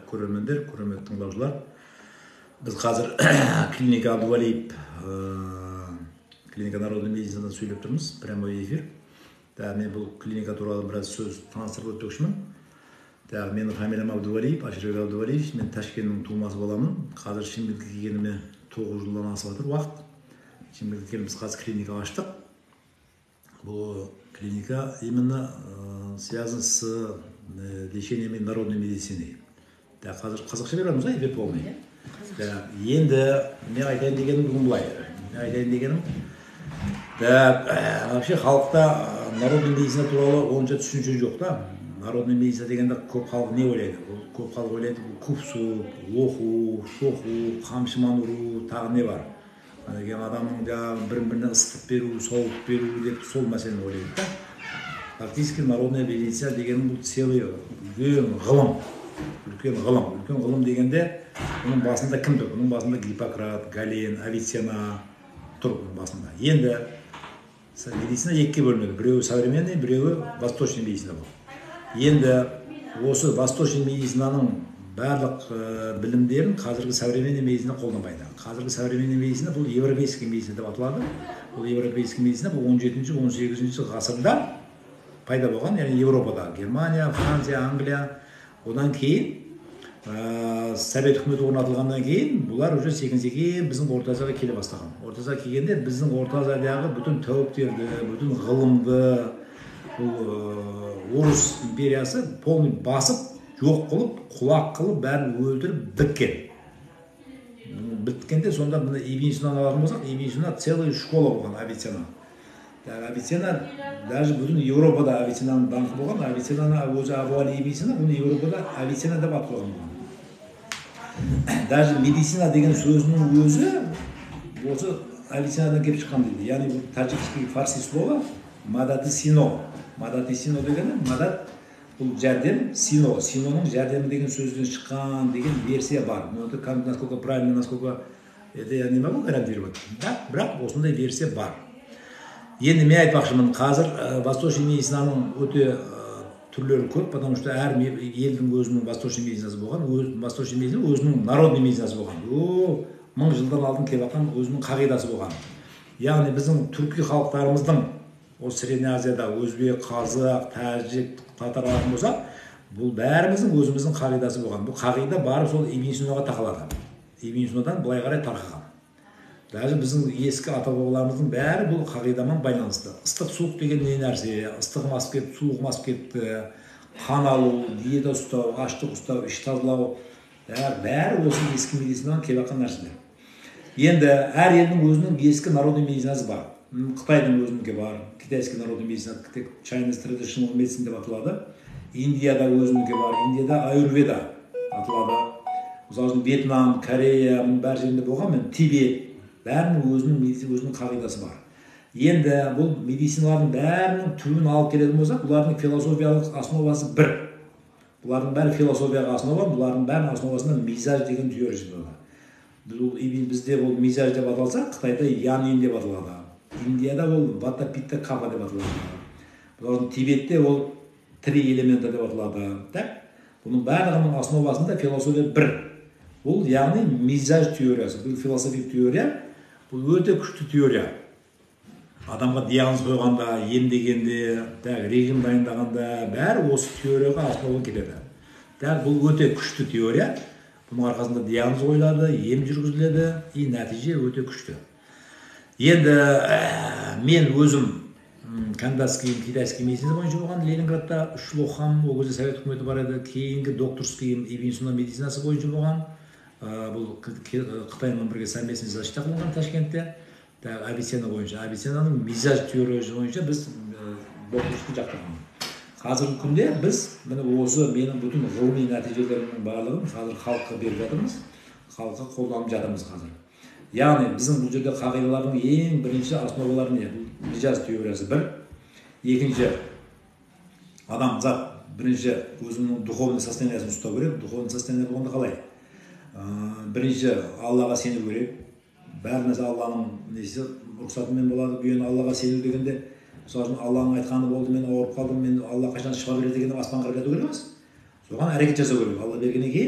Көрермендер, көрермен тыңдаушылар, біз қазір клиника Абдувалиев, клиника народной медицинадан сөйлеп тұрмыз, прямой эфир. Да, мен бұл клиника туралы біраз сөз таныстырып өтпекшімін. Да, менің фамилиям Абдувалиев, Аширбек Абдувалиевич. Мен Ташкенттің тумасы боламын. Қазір Шымкентке келгеніме 9 жылдан асып жатыр уақыт. Шымкентке келіп, біз қазір клиника аштық. Бұл клиника именно связан с лечением народной медицины. Да, қазір қазақша береміз ба эфир полный? Да, енді мен айтайын дегенім бүгін былай. Мен айтайын дегенім, да, вообще халықта народный медицина туралы онша түсінше жоқ та. Народный медицина дегенде көп халық не ойлайды? Ол көп халық ойлайды, бұл купсу, оқу, шоқу, қамшымен ұру, тағы не бар? Ана кейін адамның жаңағы бір біріне ысытып беру, соғып беру деп сол мәселені ойлайды да. Фактически народная медицина деген бұл целый үлкен ғылым. Үлкен ғылым. Үлкен ғылым дегенде бұның басында кім тұр? Бұның басында Гиппократ, Гален, Авиценна тұр бұның басында. Енді медицина екіге бөлінеді. Біреуі современный, біреуі восточный медицина бұл. Енді осы восточный медицинаның барлық білімдерін қазіргі современный медицина қолданбайды. Қазіргі современный медицина бұл европейский медицина деп аталады. Бұл европейский медицина бұл 17-18 ғасырда пайда болған, яғни Европада, Германия, Франция, Англия. Одан кейін Совет үкіметі орнатылғаннан кейін бұлар уже секін секін біздің Орта Азияға келе бастаған. Орта Азияға келгенде біздің Орта Азиядағы бүтін тәуіптерді, бүтін ғылымды бұл орыс империясы полный басып, жоқ қылып, құлақ қылып, бәрін өлтіріп біткен. Біткенде сонда мына Ибн Синаны алатын болсақ, Ибн Сина целый школа болған, Авиценна. Так, Авиценна даже бүтін Европада Авиценнаның даңқы болған. Авиценнаны өзі Абу Али Ибн Сина, бұны Европада Авиценна деп ат қойған болған. Даже медицина деген сөзінің өзі осы Авиценнадан келіп шыққан дейді. Яғни бұл таджикский фарси слово мадати сино. Мадати сино дегені мадат бұл жәрдем, сино, синоның жәрдемі деген сөзден шыққан деген версия бар. Но это как, насколько правильно, насколько это я не могу гарантировать. Да? Бірақ осындай версия бар. Енді мен айтпақшымын, қазір восточный медицинаның өте түрлері көп, потому что әр елдің өзінің восточный медицинасы болған, өз восточный медицина өзінің народный медицинасы болған. О, мың жылдан алдын келіп жатқан өзінің қағидасы болған. Яғни біздің түркі халықтарымыздың осы Средняя Азияда өзбек, қазақ, тәжік, татар алатын болсақ, бұл бәріміздің өзіміздің қағидасы болған. Бұл қағида барып сол Ибн Синаға тақалады. Ибн Синадан былай қарай тарқаған. Даже біздің ескі ата бабаларымыздың бәрі бұл қағидамен байланысты. Ыстық суық деген не нәрсе? Ыстығым асып кетті, суығым асып кетті, қан алу, диета ұстау, аштық ұстау, іш тазалау, бәрі осы ескі медицинадан келіп жатқан нәрселер. Енді әр елдің өзінің ескі народный медицинасы бар. Қытайдың өзінікі бар, китайский народный медицина, Chinese traditional medicine деп аталады. Индияда өзінікі бар, Индияда аюрведа аталады. Мысалы үшін Вьетнам, Корея, мұның бәр жерінде болған, мен Тибет, бәрінің өзінің өзінің қағидасы бар. Енді бұл медициналардың бәрінің түбін алып келетін болсақ, бұлардың философиялық основасы бір. Бұлардың бәрі философияға основа, бұлардың бәрінің основасында мизаж деген теория жатады. Бұл бізде бұл мизаж деп аталса, Қытайда ян деп аталады. Индияда ол вата, питта, капа деп аталады. Бұлардың Тибетте ол три элемента деп аталады. Так? Бұның барлығының основасында философия бір. Бұл яғни мизаж теориясы, бұл философик теория, бұл өте күшті теория. Адамға диагноз қойғанда, емдегенде, так, режим дайындағанда, бәрі осы теорияға основа келеді. Так, бұл өте күшті теория. Бұның арқасында диагноз қойылады, ем жүргізіледі, и нәтиже өте күшті. Енді мен өзім кандидатский китайский медицина бойынша болған Ленинградта 3 жыл оқығанмын, ол кезде Совет үкіметі бар еді. Кейінгі докторскийім Ибн Сина медицинасы бойынша болған. Бұл Қытаймен бірге совместный защита қылынған Ташкентте. Так, Авиценна бойынша, Авиценнаның мизаж теориясы бойынша біз докторский жақтаған. Қазіргі күнде біз міне осы менің бүтін ғылыми нәтижелерімнің барлығын қазір халыққа беріп жатырмыз, халыққа қолданып жатырмыз қазір. Яғни біздің бұл жерде қағидалардың ең бірінші основалары не? Бұл мижаз теориясы бір. Екінші, адамзат бірінші өзінің духовный состояниесін ұстау керек. Духовный состояние болғанда қалай? Бірінші Аллаға сену керек. Бәрі нәрсе Алланың несі рұқсатымен болады. Бұл Аллаға сену дегенде, мысалы үшін Алланың айтқаны болды, мен ауырып қалдым, мен Алла қашан шифа береді екен деп аспанға қарап жату керек емес. Соған әрекет жасау керек. Алла бергеннен кейін